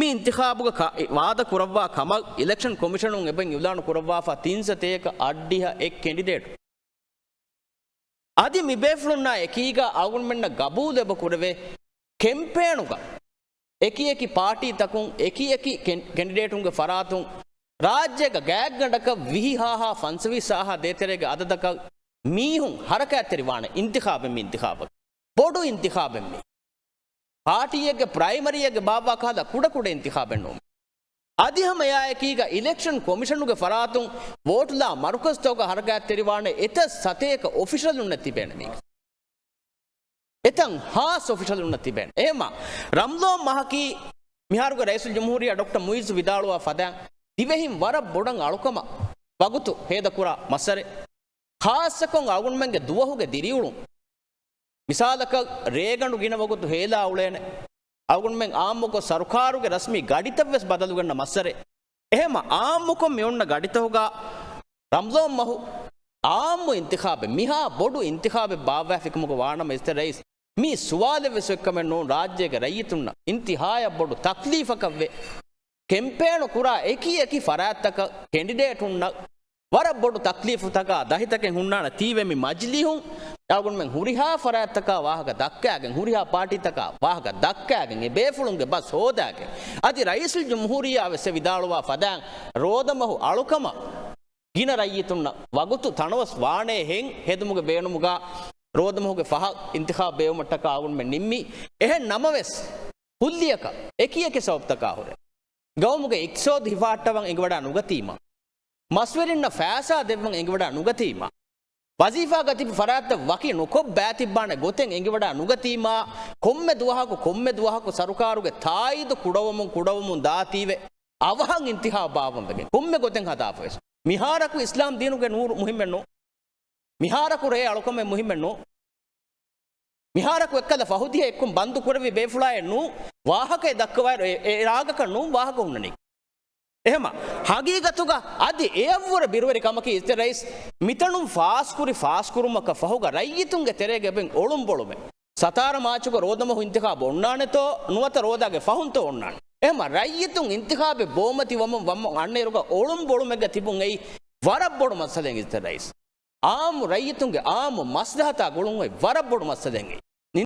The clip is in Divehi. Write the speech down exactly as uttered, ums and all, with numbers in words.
އިންތިޚާބުގަ ކަ-، ވާދަ ކުރައްވާ ކަމަށް އިލެކްޝަން ކޮމިޝަނުން އެބައި އިއުލާނު ކުރައްވާފަ ތިން ސަތޭކަ އަށްޑިހަ އެއް ކެންޑިޑޭޓު. އަދި މި ބޭފުޅުންނާ އެކީގަ އަޅުގަނޑުމެންނަށް ގަބޫލު އެބަ ކުރެވޭ ކެމްޕޭނުގަ އެކި އެކި ޕާޓީތަކުން، އެކި އެކި ކެން-، ކެންޑިޑޭޓުންގެ ފަރާތުން ރާއްޖޭގަ ގާތްގަނޑަކަށް ވިހި ހާހާ ފަންސަވީސް ހާހާ ދޭތެރޭގެ އަދަދަކަށް މީހުން ހަރަކާތްތެރިވާނެ އިންތިޚާބެއް މި އިންތިޚާބަކީ. ބޮޑު އިންތިޚާބެއް މީ. ޕާޓީއެއްގެ ޕްރައިމަރީއެއްގެ ބާއްވާ ކަހަލަ ކުޑަކުޑަ އިންތިޚާބެއް ނޫން. އަދި ހަމަ އެއާއެކީގަ އިލެކްޝަން ކޮމިޝަނުގެ ފަރާތުން ވޯޓުލާ މަރުކަޒުތަކުގަ ހަރަކާތްތެރިވާނެ އެތައް ސަތޭކަ އޮފިޝަލުންނެއް ތިބޭނެ މީގަ. އެތައް ހާސް އޮފިޝަލުންނެއް ތިބޭނެ. އެހެމަ ރަމްޟާން މަހަކީ މިހާރުގެ ރައީސުލްޖުމްހޫރިއްޔާ ޑޮކްޓަރ މުއިއްޒު ވިދާޅުވާ ފަދައިން ދިވެހިން ވަރަށް ބޮޑަށް އަޅުކަމަށް ވަގުތު ހޭދަކުރާ މައްސަރެއް. ޚާއްޞަކޮށް އަޅުގަނޑުމެންގެ ދުވަހުގެ ދިރިއުޅުން. މިސާލަކަށް، ރޭގަނޑު ގިނަ ވަގުތު ހޭލާ އުޅޭނެ. އަޅުގަނޑުމެން އާއްމުކޮށް ސަރުކާރުގެ ރަސްމީ ގަޑިތައް ވެސް ބަދަލުގަންނަ މައްސަރެއް. އެހެމަ އާއްމުކޮށް މި އޮންނަ ގަޑިތަކުގަ ރަމްޟާން މަހު އާއްމު އިންތިޚާބެއް، މިހާ ބޮޑު އިންތިޚާބެއް ބާއްވާފިކަމުގަ ވާނަމަ އިސްތެ ރައީސް، މީ ސުވާލެއް ވެސް އޮތްކަމެއް ނޫން. ރާއްޖޭގެ ރައްޔިތުންނަށް އިންތިހާޔަށް ބޮޑު ތަކްލީފަކަށްވެ، ކެމްޕޭނު ކުރާ އެކި އެކި ފަރާތްތަކަށް ކެންޑިޑޭޓުންނަށް ވަރަށް ބޮޑު ތަކްލީފުތަކާ ދަހިތަކެއް ހުންނާނެ. ތީވެ މި މަޖިލީހުން އަޅުގަނޑުމެން ހުރިހާ ފަރާތްތަކާ ވާހަކަ ދައްކާގެން، ހުރިހާ ޕާޓީތަކާ ވާހަކަ ދައްކާގެން، އެ ބޭފުޅުންގެ ބަސް ހޯދާގެން، އަދި ރައީސުލްޖުމްހޫރިއްޔާ ވެސް އެ ވިދާޅުވާ ފަދައިން ރޯދަމަހު އަޅުކަމަށް ގިނަ ރައްޔިތުންނަށް ވަގުތު ތަނަވަސް ވާނޭ ހެން ހެދުމުގެ ބޭނުމުގަ ރޯދަމަހުގެ ފަހަށް އިންތިޚާބު ބޭއްވުމަށްޓަކާ އަޅުގަނޑުމެން ނިންމީ. އެހެން ނަމަވެސް، ކުއްލިއަކަށް އެކި އެކި ސަބަބުތަކާ ހުރެ ގައުމުގެ އިޤްތިޞާދު ހިފަހައްޓަވަން އެނގިވަޑާ ނުގަތީމާ، މަސްވެރިންނަށް ފައިސާ ދެއްވަން އެނގިވަޑާ ނުގަތީމާ، ވަޒީފާގަ ތިބި ފަރާތްތައް ވަކި ނުކޮށް ބައިތިއްބާނެ ގޮތެއް އެނގިވަޑާ ނުގަތީމާ، ކޮންމެ ދުވަހަކު، ކޮންމެ ދުވަހަކު ސަރުކާރުގެ ތާއީދު ކުޑަވަމުން، ކުޑަވަމުން ދާތީވެ، އަވަހަށް އިންތިޚާބު ބާއްވަން ވެގެން ކޮންމެ ގޮތެއް ހަދާފަވެސް. މިހާރަކު އިސްލާމް ދީނުގެ ނޫރު މުހިއްމެއް ނޫން. މިހާރަކު ރޭ އަޅުކަމެއް މުހިއްމެއް ނޫން. މިހާރަކު އެއްކަލަ ފަހު ދިހަ އެއްކުން ބަންދު ކުރެވި ބޭފުޅާއެއް ނޫން. ވާހަކައެއް ދައްކަވާއިރު އެ، އެ ރާގަކަށް ނޫން ވާހަކަ ހުންނަނީ. އެހެމަ، ހަގީގަތުގަ އަދި އެއަށްވުރެ ބިރުވެރި ކަމަކީ އިސްތެ ރައީސް، މިތަނުން ފާސްކުރި ފާސްކުރުމަކަށް ފަހުގަ ރައްޔިތުންގެ ތެރޭގަ އެބައިން އޮޅުންބޮޅުމެއް. ސަތާރަ މާޗުގަ ރޯދަމަހު އިންތިޚާބު އޮންނާނެތޯ ނުވަތަ ރޯދާގެ ފަހުންތޯ އޮންނާނެ. އެހެމަ ރައްޔިތުން އިންތިޚާބެއް ބޯމަތި ވަމުން ވަމުން އަންނައިރުގަ އޮޅުންބޮޅުމެއްގަ ތިބުން އެއީ ވަރަށް ބޮޑު މައްސަލައެއް އިސްތެ ރައީސް. އާއްމު ރައްޔިތުންގެ އާއްމު މަސްލަހަތާ ގުޅުން އޮތް ވަރަށް ބޮޑު މައްސަލައެއް އެއީ.